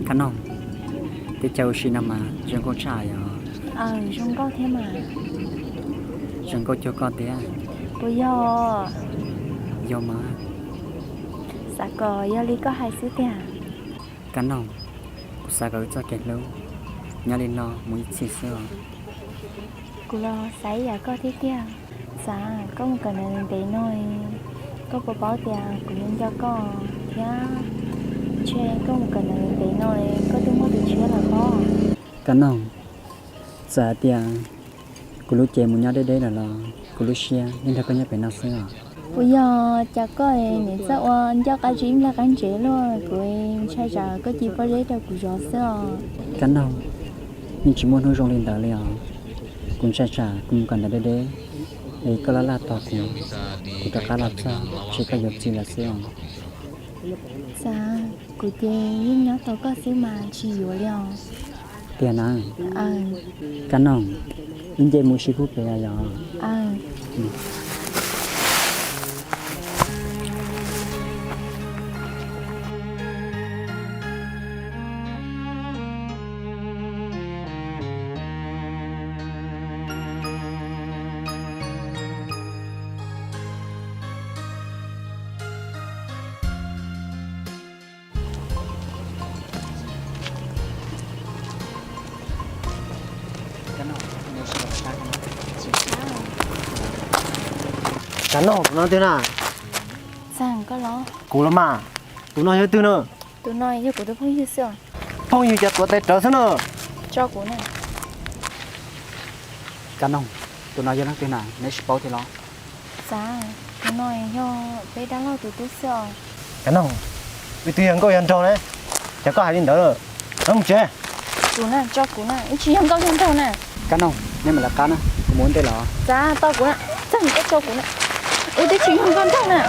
Kab Noog, teb chaws ua si no mas zoo nkauj tshaj yom? Zoo nkauj thiab mas. Zoo nkauj cuag koj thiab. Puas yog? Yog mas. Xav kom yog li koj hais xwb tiag. Kab Noog, kuv xav kom wb txoj kev hlub nyob li no mus ib txhis xwb os. Kuv los xav ib yam koj thiab tiag. Xav koj mus kawm ntawv ntev no, koj puas paub tias kuv yeej nco koj thiab. Ntshe koj mus kawm ntawv ntev no, koj twb muaj tus tshiab lawm pob. Kab Noog, txawm hais tias kuv lub cev mus nyob deb deb lawm los kuv lub siab yeej nrog koj nyob pem no xwb os. Puas yog cas koj niam txawj ua ncauj qab zib nplag qab ntsev luaj, kuv ntshai tsam koj cia pob zeb rau kuv zov xwb os. Kab Noog, yeej tsis muaj hnub zoo li ntawd li os. Kuv ntshai tsam kuv mus kawm ntawv deb deb es koj laj laj tos kuv, kuv rov qab los txog ces koj yuav txiv lawm xwb os. Xav, kuv ces yeej nyob tos koj xwb mas tsis yuav li os. Tiag na. Kab Noog, wb nce mus ua si pub pem yom. Kab Noog, tus no twg na? Kuv los mas, tus no yog twg na? Tus no yog kuv tus phooj ywg xwb os. Phooj ywg cas tuav tes rawv xwb na. Tso kuv na. Kab Noog, tus no yog leej twg na, neb tsis paub thiab los? Xav, tus no yog peb dab laug tus tub xwb os. Kab Noog, wb twb yog nkauj yog nraug ne, cas koj hais li ntawd? Mus tsev. Kuv na, tso kuv na, wb tsis yog nkauj yog nraug na. Kab Noog, neb mam lawv qab na, kuv mus ua ntej los. Xav, tso kuv na, txog koj tso kuv na, wb twb tsis yog nkauj nraug na.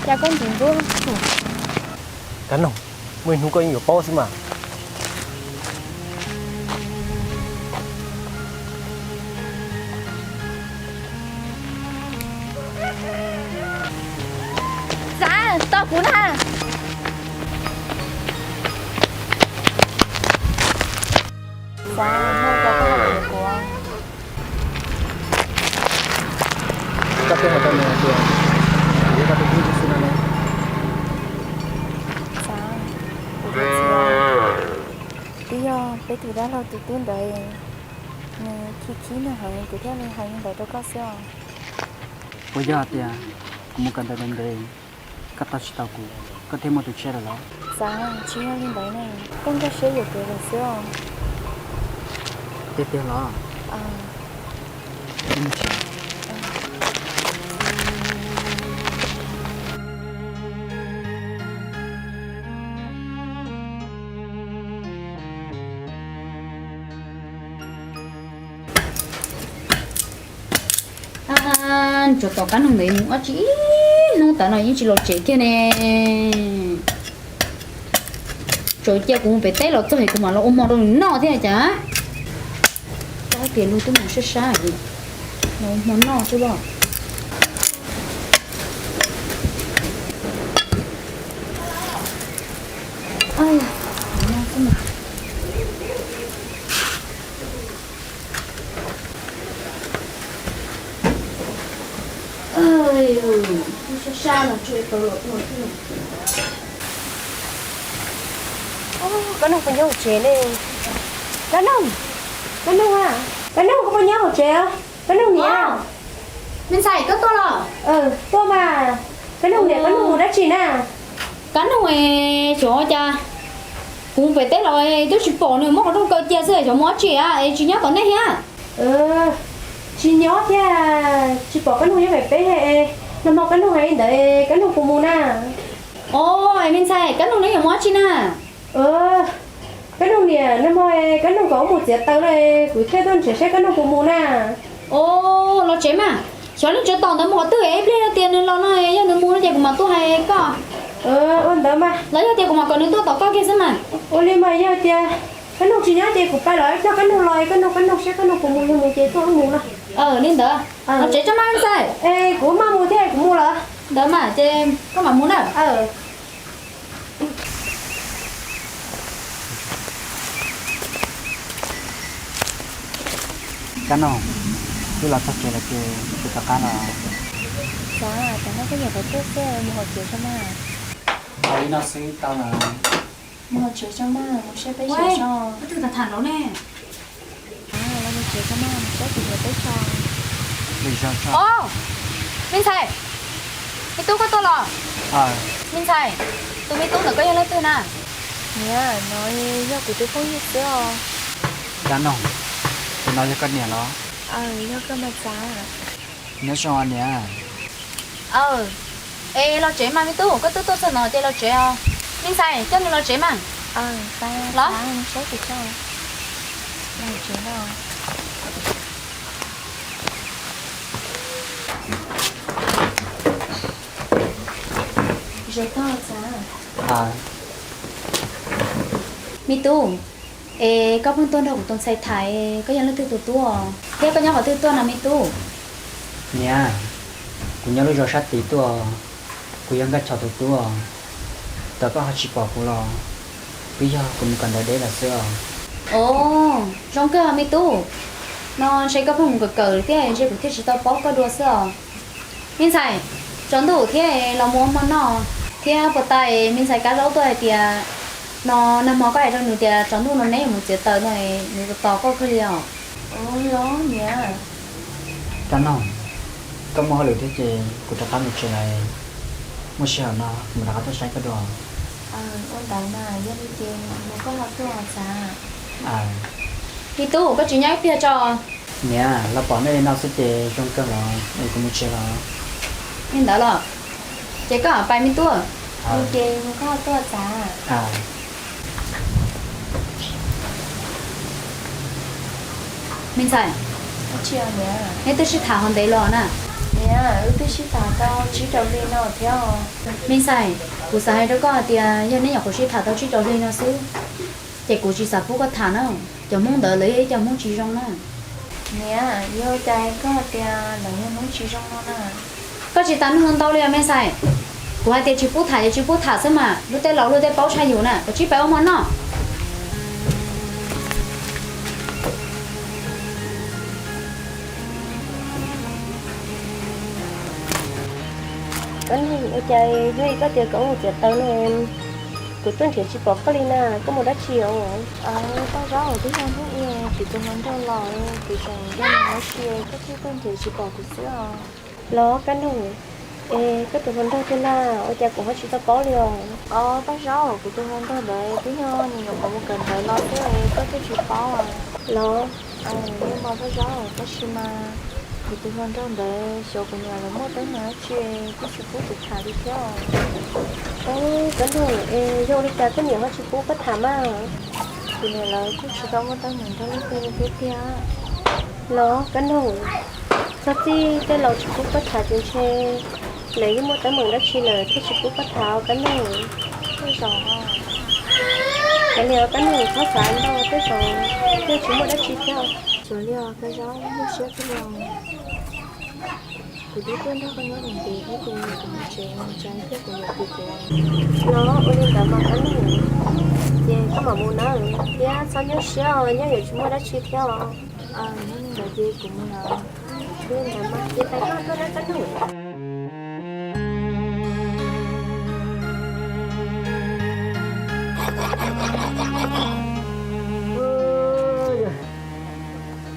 Cas koj ntxim ntxub. Kab Noog, muaj ib hnub koj yeej yuav paub xwb mas. Xav, tos kuv na. Xav, hnub koj tuaj hais kuv. Koj twb hais rau nws tias kuv yog koj tus phooj ywg xwb no ne. Xav, kuv twb yog peb tus dab laug tus tub ntawd, nws khib khib nws heev kuv thiaj li hais li ntawd rau koj xwb os. Puas yog hais tias kuv mus kawm ntawv ntev ntev, koj tau tsis tau kuv, koj thiaj muaj tus tshiab lawm los? Xav, tsis yog li ntawd ne, koj nkag siab yuam kev lawm xwb os. Tiag tiag los? Tsuas tos Kab Noog ntawd mus dab tsi ib hnub tas no yeej tsis los tsev kiag ne. Tsuas cia kuv mus pem teb los txog es kuv mam los ua hmo rau nws noj thiab cas. Tab sis lub tub mus sab sab, los ua hmo noj xwb los. Sab sab no tsuas tau los tuaj thiab. Kab Noog puas nyob hauv tsev ne? Kab Noog, Kab Noog a, Kab Noog koj puas nyob hauv tsev? Kab Noog niam. Me ntxhais, koj tuaj los? Tuaj mas. Kab Noog niam, Kab Noog mus dab tsi na? Kab Noog es xyov cas kuv mus pem teb los twb tsis pom nws, muab qhov rooj kaw cia xwb, xyov mus dab tsi es tsis nyob tom nej thiab. Tsis nyob thiab, tsis pom Kab Noog nyob pem peb. Nag hmo Kab Noog hais li ntawd, Kab Noog puas mus na? Os, me ntxhais, Kab Noog neb yuav mus dab tsi na? Kab Noog niam, nag hmo Kab Noog kom wb mus txiav taws na, kuv thiaj tuaj nrhiav saib Kab Noog puas mus na. Os, los tsev mas, xyov leej tsev tom ntawd mus qhov twg, ib pliag yog tias nws los no, yog nws mus no ces kuv mam tuaj hais koj. Ua ntawd mas. Los yog tias kuv mam kom nws tuaj tom koj kiag xwb mas. Ua li mas, yog tias Kab Noog tsis nyob ces kuv pais los coj Kab Noog los, Kab Noog, Kab Noog saib Kab Noog puas mus, yog mus ces tuaj wb mus no. Li ntawd, los tsev tso mas ntxhais. Es kuv maj mus thiab, kuv mus lawm. Ntawd mas ces koj mam mus na. Kab Noog, wb los txog tsev lawm ces kuv rov qab los. Xav, tam no koj nyuam qhuav tuaj xwb, mus hauv tsev tso mas. Li no xwb tau lawm. Mus hauv tsev tso mas, mus saib peb tsev tso. Koj twg tham tham lawv ne? Los mus tsev tso mas, mus saib kuv yuav peb tso. Os, me ntxhais, me tub koj tuaj los? Me ntxhais, tus me tub ntawm koj yog leej twg na? Niam, no yog kuv tus phooj ywg xwb os. Kab Noog, tus no yog koj niam los? Yog koj mas Xav. Nyob zoo niam. Aw, es los tsev mas me tub, koj twb tuaj txog no ces los tsev os. Me ntxhais, coj nws los tsev mas. Los. Me tub, es koj pheej tuaj nrog kuv tus ntxhais tham, koj yog leej twg tus tub, thiab koj nyob qhov twg tuaj no me tub? Niam, kuv nyob lub zos sab tid tuaj, kuv yog Nkaj Chom tus tub. Thaum koj ho tsis pom kuv los, twb yog kuv mus kawm ntawv deb lawm xwb os. Os, zoo kawg me tub. No ntshe koj pheej mus kawm kawm thiab ntshe kuv thiaj tsis tau paub koj dua xwb os. Me ntxhais, tsaus ntuj thiab los mus ua hmo noj, thiab puas tas me ntxhais Kab Zaub tuaj hais tias no nag hmo koj hais rau nws tias tsaus ntuj no neb yuav mus txiav taws no, nws tos tos koj kawg li os. Los niam. Kab Noog, koj muaj hauj lwm thiab ces kuv rov qab mus tsev lawm, muaj sij hawm no kuv mam rov qab tuaj saib koj dua. Ua ntawd mas yog li ces mus koj ho tuaj os Xav. Me tub, koj tsis nyob ib pliag tso. Niam, los pom nej li no xwb ces zoo kawg los es kuv mus tsev los. Li ntawd los, ces koj pais me tub. Ces mus koj ho tuaj Xav. Me ntxhais, neb twb sib tham ho ntev los na? Niam, wb twb sib tham tau tsib rau hli no thiab. Me ntxhais, kuv xav hais rau koj hais tias yog neb nyuam qhuav sib tham tau tsib rau hli no xwb, ces kuv tsis xav pub koj tham na. Cov Hmoob ntawd lawv yog ib cov Hmoob tsis zoo na. Niam, yog cas koj hais tias lawv yog Hmoob tsis zoo no na? Koj tsis tas neeg ntau li os me ntxhais. Kuv hais tias tsis pub tham ces tsis pub tham xwb mas, luag tej laus luag tej paub tshaj yus na, koj cia li pais ua hmo noj. Kab Noog, ua cas hnub i koj tias koj mus txiav taws no, kuv tuaj nrhiav tsis pom koj li na, koj mus dab tsi os? Paj Zaub, twb yog hnub i kuv tus hluas nraug los, kuv tseem nrog nws ua si, koj thiaj tuaj nrhiav tsis pom kuv xwb os. Los Kab Noog, es koj tus hluas nraug twg na, ua cas kuv ho tsis tau paub li os? Os Paj Zaub, kuv tus hluas nraug ntawd twb yog nws nyuam qhuav mus kawm ntawv los xwb, koj thiaj tsis paub. Los, yog mas Paj Zaub, tab sis mas kuv tus hluas nraug ntawd xyov kuv niam lawv muaj teeb meem dab tsi twb tsis pub kuv tham li thiab. Kab Noog, es yog ua li cas koj niam ho tsis pub koj tham mas? Kuv niam lawv kuj tsis tau muaj teeb meem nrog leej twg li thiab tiag. Los Kab Noog, txog txij tej laus tsis pub koj tham ces ntshe lawv yeej muaj teeb meem dab tsi lawm thiaj tsis pub koj tham os Kab Noog. Tej zaum, kav liam Kab Noog, txhob xav ntau, tej zaum yeej tsis muaj dab tsi thiab. Xyov li os Paj Zaub, muaj siab kawg li os. Kuv twb tuaj nrog koj nyob ntev thiab ces kuv mus tsev, mus tsev thiab kuv yuav kuv kuv. Los ua li ntawd mas Kab Noog, ces koj mam mus nawb, thiab txhob nyuaj siab os, nyob yuav tsis muaj dab tsi thiab os. Yog li ntawd ces kuv mus lawm. Ua li ntawd mas ces pais koj tuaj na Kab Noog.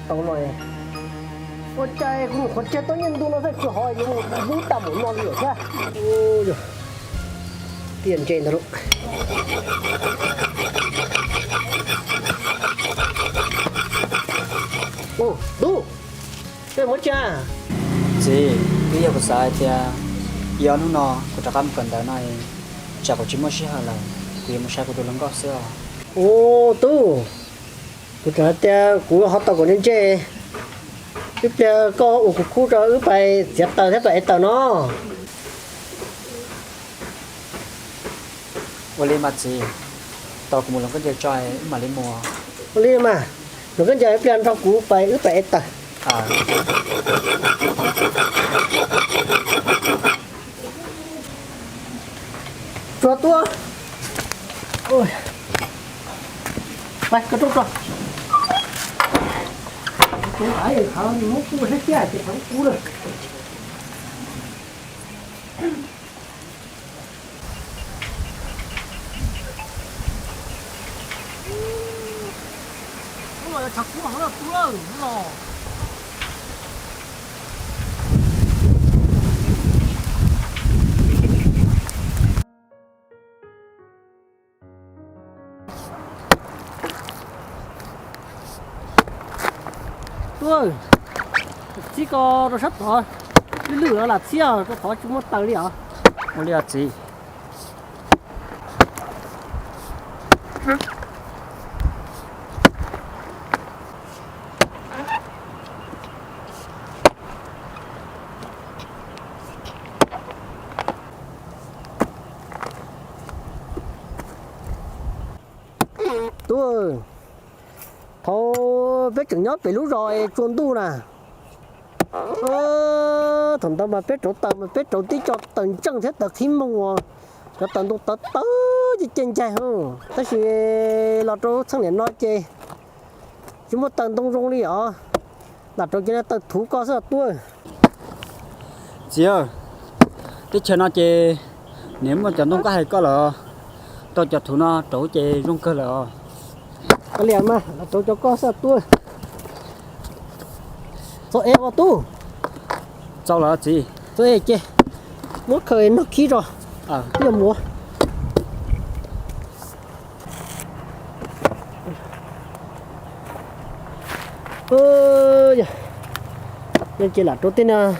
Tau los, ua cas kuv nyuam qhuav tseg tau nyiaj ntu no xwb, tsis hov yuav mus lub tas mus no li lawm thiab. Tiaj ntse ntag lauj. Tub, koj muab tsa. Txiv, twb yog kuv xav hais tias yog hnub no kuv rov qab mus kawm ntawv no, tsam kuv tsis muaj sij hawm lawm, kuv yuav mus saib kuv tus hluas nkauj xwb os. Ub, tub, kuv tseem hais tias kuv ho tau kom ntse ntse, ib pliag koj ua kuv khub rau wb pais txiav taws thiab pais ev taws no. Ua li mas txiv, tos kuv mus hluas nkauj ncaws tso wb mam li mus. Ua li mas, hluas nkauj ncaws ib pliag nrog kuv pais wb pais ev taws. Tsuag tuaj. Pais koj rooj tso. Kuv hais thaum muab kuv sab xyab ces thaum kuv lawm. Tub, txib ko rau sab tod, lwj lwj los lam txib os, rau qhov tsis muaj taws li os. Ua li os txiv. Tub, thaum peb tseem nyob pem lub zos es tsaus ntuj na, thaum ntawd mas peb rauv taws mas peb rauv tib co taws ntseej thiab taws qhib mooj uas cov taws ntoo tawv tawv ces caij ncaig. Tab sis los rau txheej niam no ces tsis muaj taws ntoo zoo li os, lam rauv cov taws thuv ko xwb os tub. Txiv, teb chaws no ces nws muaj cov ntoo koj hais koj lawm, tau cov thuv no rauv ces zoo kawg lawm os. Ua li mas lam rauv cov koj xwb tub. Txo es ua tub. Txo lawm txiv. Txo es ces muab khaws noj khib tso. Twb yuav mus. Yog ces lam rau tej niag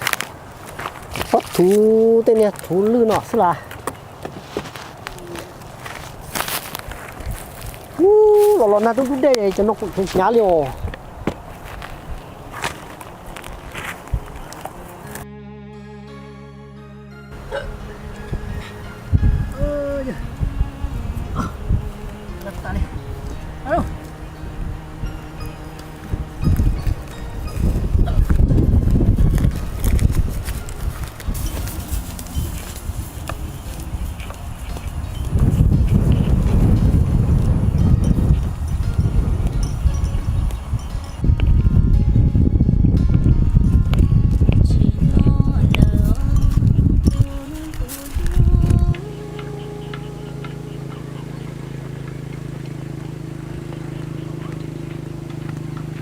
pob thuv, tej niag thuv lwj no xwb las. Ub, los los nag dub dub dej cov no kuj hnyav li os.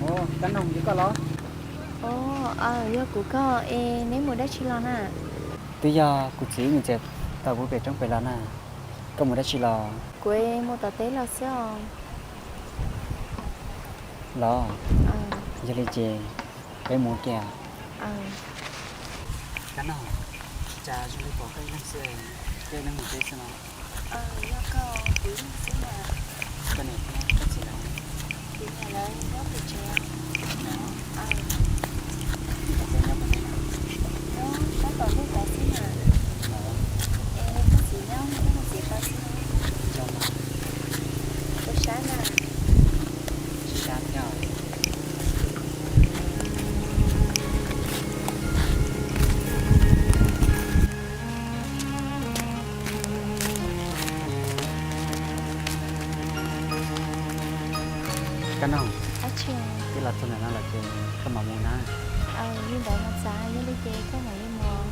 Ub, Kab Noog, yog koj los? Ub, yog kuv koj es neb mus dab tsi los na? Twb yog kuv txiv mus txiav taws puag pem roob pem los na. Koj mus dab tsi los? Kuv mus tom teb los xwb os. Los, yog li ces peb mus kiag. Kab Noog, cas zoo li pom koj ib leeg xwb, koj ib leeg mus teb xwb no? Yog koj, kuv ib leeg xwb mas. Koj niam thiab koj txiv lawv? Kuv niam lawv nyob pem tsev. Nyob tom ntej tod xwb mas. Es koj txiv nyob, koj txiv tod xwb no? Ua sab na. Sab thiab. Kab Noog, twb los txog ntawm no lawm ces koj mam mus na. Li ntawd mas txav, yog li ces koj mam li mus.